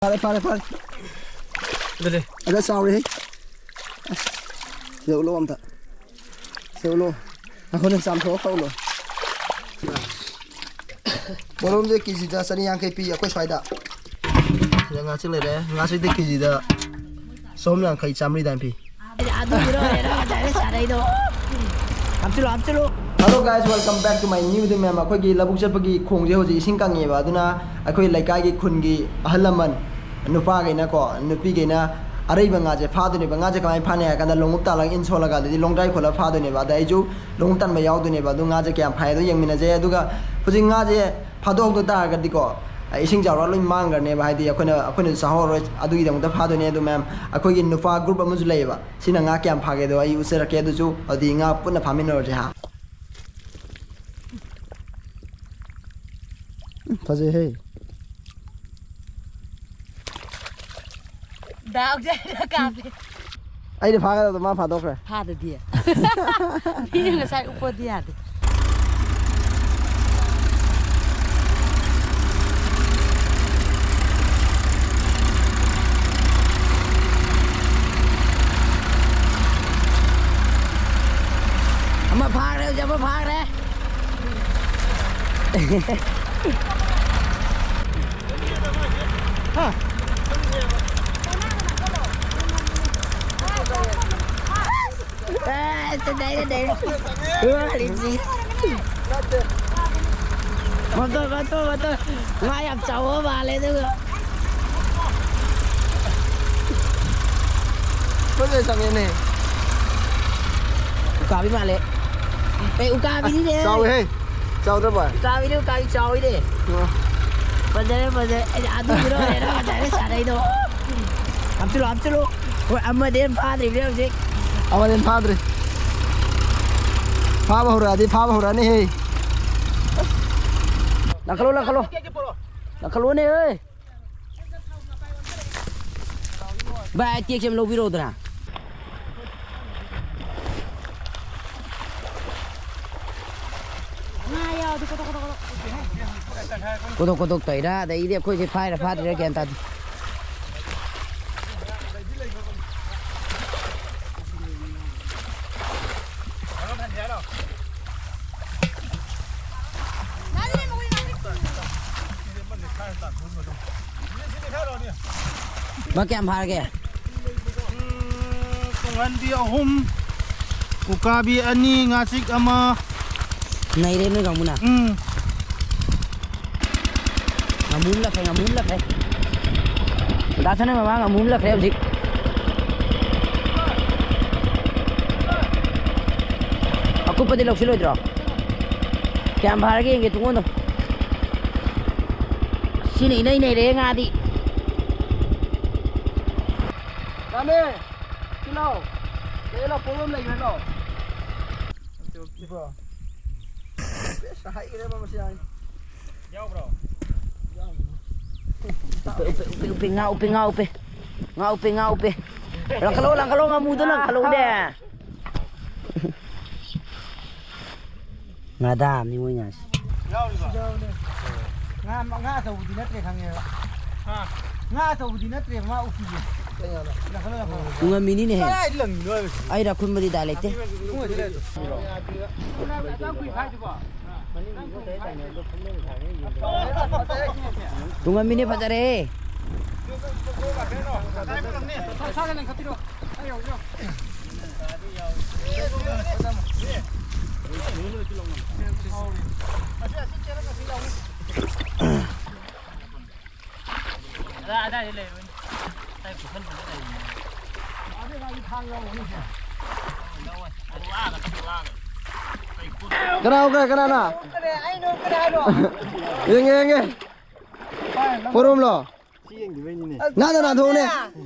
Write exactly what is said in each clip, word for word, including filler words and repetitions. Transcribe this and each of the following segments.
ꯐꯥꯔꯦ, ꯐꯥꯔꯦ, ꯐꯥꯔꯦ꯫ ꯑꯗꯨꯗꯤ꯫ ꯑꯗ ꯆꯥꯎꯔꯦꯍꯦ꯫ ꯑꯁ, ꯁꯤꯗ ꯎꯠꯂꯣ ꯑꯝꯇ꯫ ꯁꯤꯗ ꯎꯠꯂꯣ꯫ ꯑꯩꯈꯣꯏꯅ ꯆꯥꯝꯊꯣꯛꯑ ꯀꯛꯎꯂꯣ꯫ ꯄꯣꯔꯣꯝꯁꯦ ꯀꯦꯖꯤꯗ ꯆꯅꯤ ꯌꯥꯡꯈꯩ ꯄꯤ ꯑꯩꯈꯣꯏ ꯁ꯭ꯋꯥꯏꯗ꯫ ꯁꯤꯗ ꯉꯥꯆꯤꯛ ꯂꯩꯔꯦ꯫ ꯉꯥꯆꯤꯛꯇꯤ ꯀꯦꯖꯤꯗ ꯆꯍꯨꯝ ꯌꯥꯡꯈꯩ, ꯆꯥꯝꯃꯔꯤ ꯑꯗꯥꯏ ꯄꯤ꯫ ꯑꯗꯨꯒꯤꯔꯣ ꯍꯦꯔꯣ ꯉꯁꯥꯏꯅ ꯁꯥꯟꯅꯩꯗꯣ? ꯍꯥꯞꯆꯤꯜꯂꯣ, ꯍꯥꯞꯆꯤꯜꯂꯣ꯫ Hello guys, welcome back to my new video, ꯃꯌꯥꯝ꯫ ꯑꯩꯈꯣꯏꯒꯤ ꯂꯧꯕꯨꯛ ꯆꯠꯄꯒꯤ ꯈꯣꯡꯁꯦ ꯍꯧꯖꯤꯛ ꯏꯁꯤꯡ ꯀꯪꯉꯦꯕ, ꯑꯗꯨꯅ ꯑꯩꯈꯣꯏ ꯂꯩꯀꯥꯏꯒꯤ ꯈꯨꯟꯒꯤ ꯑꯍꯜ ꯂꯃꯟ, ꯅꯨꯄꯥꯈꯩꯅꯀꯣ, ꯅꯨꯄꯤꯈꯩꯅ ꯑꯔꯩꯕ ꯉꯥꯁꯦ ꯐꯥꯗꯣꯏꯅꯦꯕ꯫ ꯉꯥꯁꯦ ꯀꯃꯥꯏꯅ ꯐꯥꯅꯤ ꯍꯥꯏ ꯀꯥꯟꯗ, ꯂꯣꯡꯎꯞ ꯇꯥꯜꯂꯒ ꯏꯟ ꯁꯣꯜꯂꯒ, ꯑꯗꯩꯗꯤ ꯂꯣꯡꯗ꯭ꯔꯥꯏ ꯈꯣꯠꯂꯒ ꯐꯥꯗꯣꯏꯅꯦꯕ꯫ ꯑꯗ ꯑꯩꯁꯨ ꯂꯣꯡꯎꯞ ꯇꯥꯟꯕ ꯌꯥꯎꯗꯣꯏꯅꯦꯕ꯫ ꯑꯗꯨ ꯉꯥꯁꯦ ꯀꯌꯥꯝ ꯐꯥꯏ ꯑꯗꯣ ꯌꯦꯡꯃꯤꯟꯅꯁꯦ꯫ ꯑꯗꯨꯒ ꯍꯧꯖꯤꯛ ꯉꯥꯁꯦ ꯐꯥꯗꯣꯛꯇ ꯇꯥꯔꯒꯗꯤꯀꯣ, ꯏꯁꯤꯡ ꯆꯥꯎꯔ ꯂꯣꯏ ꯃꯥꯡꯈ꯭ꯔꯅꯦꯕ, ꯍꯥꯏꯗꯤ ꯑꯩꯈꯣꯏꯅ, ꯑꯩꯈꯣꯏꯅꯁꯨ ꯆꯥꯍꯧꯔꯔꯣꯏ꯫ ꯑꯗꯨꯒꯤꯗꯃꯛꯇ ꯐꯥꯗꯣꯏꯅꯦ꯫ ꯑꯗꯨ ꯃꯌꯥꯝ, ꯑꯩꯈꯣꯏꯒꯤ ꯅꯨꯄꯥ group ꯑꯃꯁꯨ ꯂꯩꯌꯦꯕ, ꯁꯤꯅ ꯉꯥ ꯀꯌꯥꯝ ꯐꯥꯒꯦꯗꯣ ꯑꯩ ꯎꯠꯆꯔꯛꯀꯦ꯫ ꯑꯗꯨꯁꯨ ꯑꯗꯨꯗꯤ ꯉꯥ ꯄꯨꯟꯅ ꯐꯥꯃꯤꯟꯅꯔꯁꯦ ꯍꯥ꯫ ꯎꯝ, ꯐꯖꯩꯍꯦ꯫ ꯗꯥꯎꯁꯦ ꯀꯥꯞꯄꯦ꯫ ꯑꯩꯗꯤ ꯐꯥꯒꯗꯕꯗꯣ ꯃꯥ ꯐꯥꯗꯣꯛꯈ꯭ꯔꯦ꯫ ꯐꯥꯗꯗꯤ꯫ ꯃꯤꯅ ꯉꯁꯥꯏ ꯎꯞꯄꯗꯤ ꯌꯥꯗꯦ꯫ ꯑꯃ ꯐꯥꯈ꯭ꯔꯦ, ꯍꯧꯖꯤꯛ ꯑꯃ ꯐꯥꯈ꯭ꯔꯦ꯫ ꯑꯦ, ꯆꯠ ꯂꯩꯔꯦ, ꯂꯩꯔꯦ꯫ ꯋꯥꯔꯤꯁꯤ꯫ ꯃꯇꯣꯟ, ꯃꯇꯣꯟ, ꯃꯇꯣꯟ꯫ ꯉꯥ ꯌꯥꯝ ꯆꯥꯎꯕ ꯃꯥꯜꯂꯦ, ꯑꯗꯨꯒ꯫ ꯐꯖꯅ ꯆꯪꯉꯦꯅꯦ꯫ ꯎꯀꯥꯕꯤ ꯃꯥꯜꯂꯦ꯫ ꯑꯦ, ꯎꯀꯥꯕꯤꯅꯤꯅꯦ꯫ ꯆꯥꯎꯋꯦꯍꯦ꯫ ꯆꯥꯎꯗ꯭ꯔꯕ? ꯎꯀꯥꯕꯤꯅꯦ, ꯎꯀꯥꯕꯤ ꯆꯥꯎꯋꯤꯅꯦ꯫ ꯑꯣ꯫ ꯐꯖꯔꯦ, ꯐꯖꯔꯦ꯫ ꯑꯩꯗꯤ ꯑꯗꯨꯒꯤꯔꯣ ꯍꯥꯏꯔꯦ, ꯅꯪ ꯉꯁꯥꯏꯗꯩ ꯁꯥꯟꯅꯩꯗꯣ꯫ ꯍꯥꯞꯆꯤꯜꯂꯣ, ꯍꯥꯞꯆꯤꯜꯂꯣ꯫ ꯍꯣꯏ, ꯑꯃꯗꯤ ꯍꯦꯟꯅ ꯐꯥꯗ꯭ꯔꯤꯕꯅꯦ ꯍꯧꯖꯤꯛ꯫ ꯑꯃꯗꯤ ꯍꯦꯟꯅ ꯐꯥꯗ꯭ꯔꯤ꯫ ꯐꯥꯕ ꯍꯧꯔꯛꯑꯗꯤ, ꯐꯥꯕ ꯍꯧꯔꯛꯑꯅꯤꯍꯦ꯫ ꯂꯪꯈꯠꯂꯣ, ꯂꯪꯈꯠꯂꯣ꯫ ꯂꯪꯈꯠꯂꯣꯅꯦ, ꯍꯣꯏ꯫ ꯚꯥꯏ, ꯑꯩ ꯇꯦꯛꯁꯤ ꯑꯃ ꯂꯧꯕꯤꯔꯛꯎꯗꯅ꯫ ꯉꯥ ꯌꯥꯎꯔꯗꯤ ꯀꯣꯗꯣꯛ ꯀꯣꯗꯣꯛ ꯀꯣꯗꯣꯛ꯫ ꯀꯣꯗꯣꯛ ꯀꯣꯗꯣꯛ ꯇꯧꯔꯤꯔꯥ, ꯑꯗꯩꯗꯤ ꯑꯩꯈꯣꯏꯁꯦ ꯐꯥꯏꯔ ꯐꯥꯗ꯭ꯔꯤꯔꯥ ꯒ꯭ꯌꯥꯟ ꯇꯥꯗꯦ꯫ ꯃꯥ ꯀꯌꯥꯝ ꯐꯥꯔꯒꯦ? ꯎꯝ, ꯇꯨꯡꯍꯟꯕꯤ ꯑꯍꯨꯝ, ꯎꯀꯥꯕꯤ ꯑꯅꯤ, ꯉꯥꯆꯤꯛ ꯑꯃ꯫ ꯅꯩꯔꯦ ꯅꯣꯏ ꯀꯥꯡꯕꯨꯅ꯫ ꯎꯝ꯫ ꯉꯥꯃꯨ ꯑꯃ ꯂꯛꯈ꯭ꯔꯦ, ꯉꯥꯃꯨ ꯑꯃ ꯂꯛꯈ꯭ꯔꯦ꯫ ꯗꯥ ꯁꯅꯥ ꯃꯃꯥ ꯉꯥꯃꯨ ꯑꯃ ꯂꯛꯈ꯭ꯔꯦ ꯍꯧꯖꯤꯛ꯫ ꯑꯀꯨꯞꯄꯗꯤ ꯂꯧꯁꯤꯜꯂꯣꯏꯗ꯭ꯔꯣ? ꯀꯌꯥꯝ ꯐꯥꯔꯒꯦ ꯌꯦꯡꯒꯦ ꯇꯨꯡꯉꯣꯟꯗꯣ꯫ ꯁꯤꯅ ꯏꯅꯩ ꯅꯩꯔꯦ ꯉꯥꯗꯤ꯫ ꯇꯥꯃꯦ, ꯁꯤ ꯂꯥꯎ꯫ ꯀꯩꯅꯣ, ꯄꯣꯠ ꯑꯃ ꯂꯩꯈ꯭ꯔꯦ ꯂꯥꯎ꯫ ꯏꯕꯣ꯫ ꯄꯦꯁ ꯍꯥꯏꯈ꯭ꯔꯦꯕ ꯃꯁꯤ ꯍꯥꯏ꯫ ꯌꯥꯎꯕ꯭ꯔꯣ? ꯎꯞꯄꯦ, ꯎꯞꯄꯦ, ꯎꯞꯄꯦ, ꯎꯞꯄꯦ, ꯉꯥ ꯎꯞꯄꯦ, ꯉꯥ ꯎꯞꯄꯦ꯫ ꯉꯥ ꯎꯞꯄꯦ, ꯉꯥ ꯎꯞꯄꯦ꯫ ꯂꯪꯈꯠꯂꯣ, ꯂꯪꯈꯠꯂꯣ, ꯉꯥꯃꯨꯗꯣ ꯂꯪꯈꯠꯂꯣꯅꯦ꯫ ꯉꯥꯗꯥꯝꯅꯤ ꯃꯣꯏ ꯉꯥꯁꯤ꯫ ꯌꯥꯎꯔꯤꯕ? ꯌꯥꯎꯔꯦ꯫ ꯉꯥ, ꯉꯥ ꯑꯆꯧꯕꯗꯤ ꯅꯠꯇ꯭ꯔꯦ ꯈꯪꯉꯦꯕ꯫ ꯍꯥ? ꯉꯥ ꯑꯆꯧꯕꯗꯤ ꯅꯠꯇ꯭ꯔꯦꯕ, ꯃꯥ ꯎꯄꯤꯁꯦ꯫ ꯀꯩ ꯉꯥꯅꯣ? ꯂꯪꯈꯠꯂꯣ, ꯂꯪꯈꯠꯂꯣ꯫ ꯇꯨꯡꯍꯟꯕꯤꯅꯤꯅꯦꯍꯦ꯫ ꯀꯗꯥꯏꯗ ꯂꯪꯉꯤꯅꯣ ꯍꯥꯏꯕꯁꯤꯕꯣ? ꯑꯩ ꯔꯥꯈꯨꯟꯕꯗꯤ ꯗꯥ ꯂꯩꯇꯦ꯫ ꯈꯨꯡꯒꯪꯗ ꯂꯩꯔꯦ꯫ ꯇꯨꯡꯍꯟꯕꯤꯅꯦ, ꯐꯖꯔꯦꯍꯦ꯫ ꯀꯅꯥ ꯍꯧꯒꯠꯂꯦ, ꯀꯅꯥꯅ? ꯌꯦꯡꯒꯦ, ꯌꯦꯡꯒꯦ꯫ ꯄꯣꯔꯣꯝꯂꯣ? ꯁꯤ ꯌꯦꯡꯗꯕꯩꯅꯤꯅꯦ꯫ ꯅꯥꯟꯅ ꯅꯥꯟꯊꯣꯛꯎꯅꯦ꯫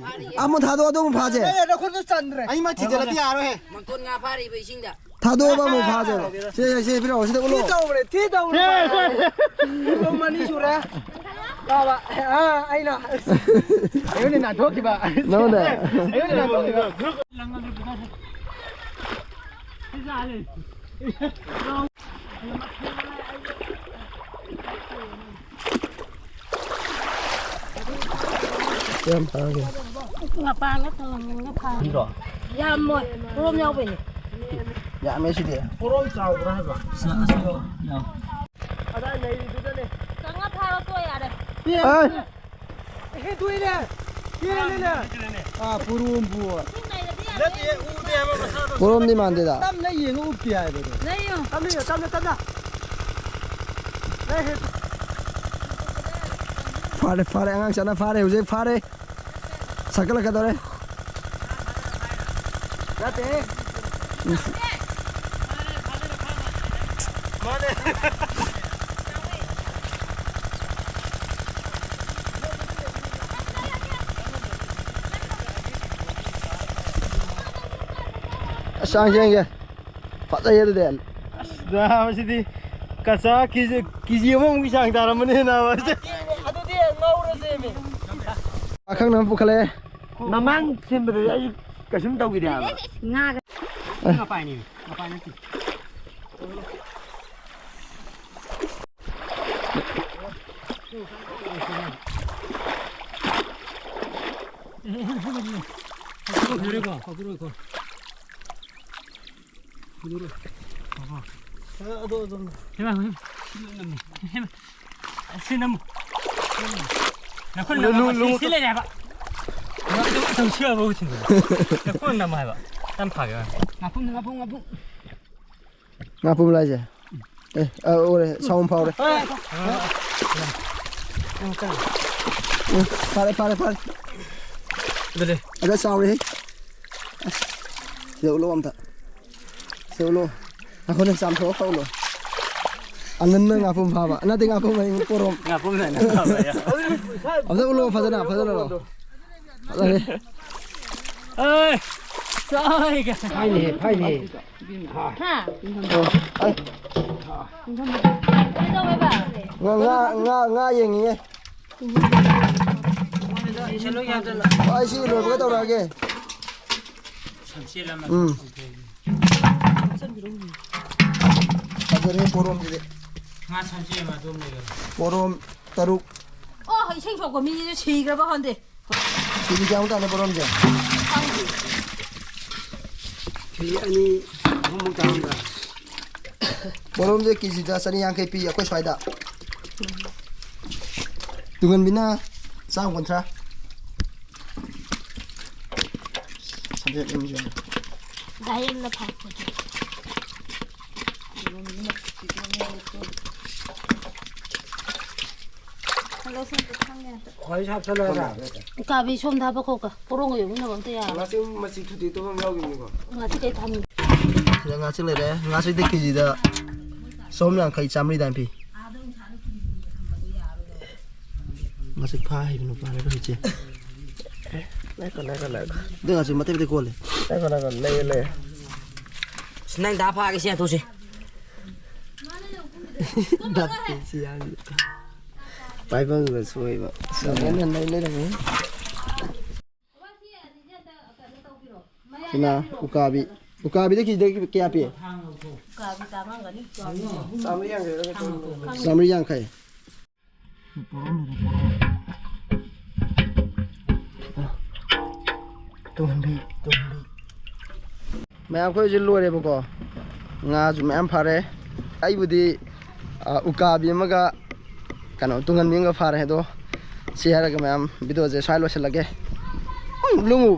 ꯑꯃꯨꯛ ꯊꯥꯗꯣꯛꯑꯣ, ꯑꯗꯨ ꯑꯃꯨꯛ ꯐꯥꯁꯦ꯫ ꯑꯩ ꯅꯈꯨꯠꯇꯣ ꯆꯟꯗ꯭ꯔꯦ꯫ ꯑꯩ ꯃꯥ ꯊꯤꯟꯖꯤꯜꯂꯗꯤ ꯌꯥꯔꯣꯏꯍꯦ꯫ ꯃꯪꯀꯣꯟ ꯉꯥ ꯐꯥꯔꯤꯕ ꯏꯁꯤꯡꯗ꯫ ꯊꯥꯗꯣꯛꯑꯒ ꯑꯃꯨꯛ ꯐꯥꯁꯦꯕ꯫ ꯁꯦ, ꯁꯦ, ꯁꯦ, ꯄꯤꯔꯛꯑꯣ, ꯁꯤꯗ ꯊꯤ ꯎꯠꯂꯣ꯫ ꯇꯧꯔꯦ, ꯊꯤ ꯇꯧꯔꯦ꯫ ꯄꯨꯡ ꯑꯅꯤ ꯁꯨꯔꯦ꯫ ꯂꯥꯎꯕ꯫ ꯑꯥ, ꯑꯩꯅ꯫ ꯑꯩꯉꯣꯟꯗ ꯅꯥꯟꯊꯣꯛꯈꯤꯕ꯫ ꯅꯉꯣꯟꯗ? ꯑꯩꯉꯣꯟꯗ ꯅꯥꯟꯊꯣꯛꯈꯤꯕ꯫ ꯀꯌꯥꯝ ꯐꯥꯒꯦ? ꯃꯄꯥꯟꯒ ꯇꯧꯔꯝꯃꯒ ꯐꯥ-, ꯈꯪꯗ꯭ꯔꯣ? ꯌꯥꯝꯃꯣꯏ꯫ ꯄꯣꯔꯣꯝ ꯌꯥꯎꯕꯩꯅꯦ꯫ ꯌꯥꯝꯃꯦ ꯁꯤꯗꯤ꯫ ꯄꯣꯔꯣꯝ ꯆꯥꯎꯕ꯭ꯔꯥ ꯍꯥꯏꯕ? ꯆꯪꯉ ꯐꯥꯔꯣ ꯇꯣꯛ ꯌꯥꯔꯦ꯫ ꯑꯦ! ꯍꯦꯟꯗꯣꯛꯏꯅꯦ꯫ ꯍꯦꯜꯂꯦꯅꯦ꯫ ꯑꯥ, ꯄꯨꯔꯣꯝꯕꯨ꯫ ꯅꯠꯇꯦ, ꯎꯗꯦ ꯍꯥꯏꯕ ꯃꯁꯥꯗꯣ꯫ ꯄꯨꯔꯣꯝꯗꯤ ꯃꯥꯟꯗꯦꯗ꯫ ꯇꯞꯅ ꯌꯦꯡꯉ ꯎꯞꯇꯦ ꯍꯥꯏꯕꯗꯣ꯫ ꯂꯩꯌꯣ꯫ ꯇꯞꯅ ꯌꯦꯡꯉꯣ, ꯇꯞꯅ꯫ ꯂꯩ, ꯍꯦ꯫ ꯐꯥꯔꯦ, ꯐꯥꯔꯦ, ꯑꯉꯥꯡ ꯆꯠꯅ ꯐꯥꯔꯦ, ꯍꯧꯖꯤꯛ ꯐꯥꯔꯦ꯫ ꯁꯥꯀꯠꯂꯛꯀꯗꯧꯔꯦ꯫ ꯅꯠꯇꯦꯍꯦ꯫ ꯃꯥꯅꯦ꯫ ꯑꯁ, ꯆꯥꯡꯁꯦ ꯌꯦꯡꯒꯦ꯫ ꯐꯖꯩꯌꯦ ꯑꯗꯨꯗꯤ꯫ ꯑꯁ, ꯅꯥꯕꯁꯤꯗꯤ ꯀꯆꯥ ꯀꯦꯖꯤ, ꯀꯦꯖꯤ ꯑꯃꯃꯨꯛꯀꯤ ꯆꯥꯡ ꯇꯥꯔꯝꯃꯅꯤ ꯅꯥꯕ꯫ ꯑꯗꯨꯗꯤ ꯉꯧꯔꯁꯦꯃꯤ꯫ ꯑꯈꯪꯅ ꯑꯃ ꯄꯨꯈꯠꯂꯛꯑꯦ꯫ ꯃꯃꯥꯡ ꯁꯤꯟꯕꯗꯗꯤ ꯑꯩ ꯀꯩꯁꯨꯝ ꯇꯧꯈꯤꯗꯦ ꯍꯥꯏꯕ꯫ ꯉꯥꯒ꯫ ꯃꯄꯥꯏꯅꯤ, ꯃꯄꯥꯏ ꯅꯠꯇꯦ꯫ ꯁꯤ ꯅꯝꯃꯨ꯫ ꯅꯈꯨꯠ ꯅꯝꯃꯨ꯫ ꯁꯤ, ꯁꯤ ꯂꯩꯔꯦ ꯍꯥꯏꯕ꯫ ꯅꯈꯨꯠ ꯅꯝꯃꯨ ꯍꯥꯏꯕ꯫ ꯌꯥꯝ ꯐꯥꯒꯦ꯫ ꯉꯥꯄꯨꯝ, ꯉꯥꯄꯨꯝ, ꯉꯥꯄꯨꯝ꯫ ꯉꯥꯄꯨꯝ ꯂꯥꯏꯁꯦ꯫ ꯑꯦ, ꯑ, ꯎꯔꯦ꯫ ꯁꯥꯎꯟ ꯐꯥꯎꯔꯦ꯫ ꯎꯝ, ꯐꯥꯔꯦ, ꯐꯥꯔꯦ, ꯐꯥꯔꯦ꯫ ꯑꯗꯨꯗꯤ꯫ ꯑꯗ ꯆꯥꯎꯔꯦꯍꯦ꯫ ꯑꯁ, ꯁꯤꯗ ꯎꯠꯂꯣ ꯑꯝꯇ꯫ ꯁꯤꯗ ꯎꯠꯂꯣ꯫ ꯉꯥꯏꯈꯣꯅꯦ, ꯆꯥꯝꯊꯣꯛꯑ ꯀꯛꯎꯂꯣ꯫ ꯑꯉꯟꯕ ꯉꯥꯄꯨꯝ ꯐꯥꯕ꯫ ꯅꯠꯇꯦ, ꯉꯥꯄꯨꯝ ꯍꯥꯏ, ꯄꯣꯔꯣꯝ꯫ ꯉꯥꯄꯨꯝ ꯍꯥꯏꯅ ꯐꯥꯕ, ꯌꯥ꯫ ꯑꯝꯇ ꯎꯠꯂꯣ ꯐꯖꯅ, ꯐꯖꯅ ꯎꯠꯂꯣ꯫ ꯐꯖꯔꯦ꯫ ꯑꯩ, ꯆꯥꯏꯒꯦ꯫ ꯐꯥꯏꯅꯦ, ꯐꯥꯏꯅꯦ꯫ ꯍꯥ? ꯑꯣ, ꯑꯩ꯫ ꯀꯩꯗꯧꯋꯦꯕ? ꯉꯥ, ꯉꯥ, ꯉꯥ, ꯉꯥ ꯌꯦꯡꯉꯤꯌꯦ꯫ ꯑꯩ ꯁꯤ ꯂꯣꯏꯕꯒ ꯇꯧꯔꯛꯑꯒꯦ꯫ ꯎꯝ꯫ ꯐꯖꯔꯦ ꯄꯣꯔꯣꯝꯁꯤꯗꯤ꯫ ꯉꯥ ꯁꯟꯁꯦ ꯑꯃ ꯑꯗꯨꯝ ꯂꯩꯔꯦ꯫ ꯄꯣꯔꯣꯝ ꯇꯔꯨꯛ꯫ ꯑꯣ, ꯏꯁꯤꯡ ꯁꯣꯛꯄ ꯃꯤꯁꯤꯁꯨ ꯁꯤꯈ꯭ꯔꯕ ꯈꯪꯗꯦ꯫ ꯀꯦꯖꯤ ꯀꯌꯥꯃꯨꯛ ꯇꯥꯅꯤ ꯕꯣꯔꯣꯝꯁꯦ? ꯀꯦꯖꯤ ꯑꯅꯤ, ꯑꯍꯨꯝꯃꯨꯛ ꯇꯥꯔꯝꯗ꯭ꯔꯥ? ꯕꯣꯔꯣꯝꯁꯦ ꯀꯦꯖꯤꯗ ꯆꯅꯤ ꯌꯥꯡꯈꯩ ꯄꯤ ꯑꯩꯈꯣꯏ ꯁ꯭ꯋꯥꯏꯗ꯫ ꯇꯨꯡꯍꯟꯕꯤꯅ ꯆꯥꯝ ꯀꯨꯟꯊ꯭ꯔꯥ꯫ ꯁꯕꯖꯦꯛ ꯑꯅꯤꯁꯦ꯫ ꯗꯥꯏꯔꯦꯛꯅ ꯐꯔꯛꯄꯗꯣ꯫ ꯈ꯭ꯋꯥꯏ ꯁꯥꯞꯁꯜꯂꯛꯑꯒ꯫ ꯎꯀꯥꯕꯤ ꯁꯣꯝꯗ ꯍꯥꯄꯛꯈꯣꯀ꯫ ꯄꯣꯔꯣꯡꯒ ꯌꯣꯝꯃꯤꯟꯅꯕ ꯑꯝꯇ ꯌꯥꯔꯣꯏ꯫ ꯉꯥꯆꯤꯡ ꯃꯆꯤ ꯊꯨꯗꯦꯛꯇꯣ ꯑꯃ ꯌꯥꯎꯈꯤꯕꯅꯤꯀꯣ꯫ ꯉꯥꯆꯤꯛ ꯀꯩ ꯊꯝꯃꯤ꯫ ꯁꯤꯗ ꯉꯥꯆꯤꯛ ꯂꯩꯔꯦ꯫ ꯉꯥꯆꯤꯛꯇꯤ ꯀꯦꯖꯤꯗ ꯆꯍꯨꯝ ꯌꯥꯡꯈꯩ, ꯆꯥꯝꯃꯔꯤ ꯑꯗꯨꯃꯥꯏꯅ ꯄꯤ꯫ ꯉꯥꯆꯤꯛ ꯐꯥ ꯍꯩꯕ ꯅꯨꯄꯥꯅꯦꯕ ꯍꯧꯖꯤꯛꯁꯦ꯫ ꯂꯩꯀꯣ ꯂꯩꯀꯣ ꯂꯩꯀꯣ꯫ ꯑꯗꯨ ꯉꯥꯆꯤꯛ ꯃꯇꯦꯛ ꯃꯇꯦꯛ ꯀꯣꯜꯂꯦ꯫ ꯂꯩꯀꯣ ꯂꯩꯀꯣ ꯂꯩꯌꯦ ꯂꯩꯌꯦ꯫ ꯑꯁ, ꯅꯪ ꯗꯥ ꯐꯥꯒꯦ ꯁꯤ ꯍꯟꯊꯣꯛꯁꯤ꯫ ꯗꯞꯇꯦ ꯁꯤ ꯌꯥꯝ꯫ ꯄꯥꯏꯐꯝꯗ ꯁꯣꯏꯕ꯫ ꯁꯤꯗꯅ ꯂꯩ ꯂꯩꯔꯝꯃꯤ꯫ ꯁꯤꯅ ꯎꯀꯥꯕꯤ꯫ ꯎꯀꯥꯕꯤꯗ ꯀꯦꯖꯤꯗ ꯀꯌꯥ ꯄꯤ? ꯆꯥꯝꯃꯔꯤ ꯌꯥꯡꯈꯩꯔ ꯀꯩꯅꯣ꯫ ꯆꯥꯝꯃꯔꯤ ꯌꯥꯡꯈꯩ꯫ ꯇꯨꯝꯕꯤ ꯇꯨꯝꯕꯤ꯫ ꯃꯌꯥꯝ ꯑꯩꯈꯣꯏ ꯍꯧꯖꯤꯛ ꯂꯣꯏꯔꯦꯕꯀꯣ꯫ ꯉꯥꯁꯨ ꯃꯌꯥꯝ ꯐꯥꯔꯦ꯫ ꯑꯩꯕꯨꯗꯤ ꯑ, ꯎꯀꯥꯕꯤ ꯑꯃꯒ ꯀꯩꯅꯣ ꯇꯨꯡꯍꯟꯕꯤ ꯑꯃꯒ ꯐꯥꯔꯦ꯫ ꯑꯗꯣ ꯁꯤ ꯍꯥꯏꯔꯒ ꯃꯌꯥꯝ ꯚꯤꯗꯤꯑꯣꯁꯦ ꯁ꯭ꯋꯥꯏ ꯂꯣꯏꯁꯤꯜꯂꯒꯦ꯫ ꯎꯝ, ꯂꯨꯡꯉꯨ꯫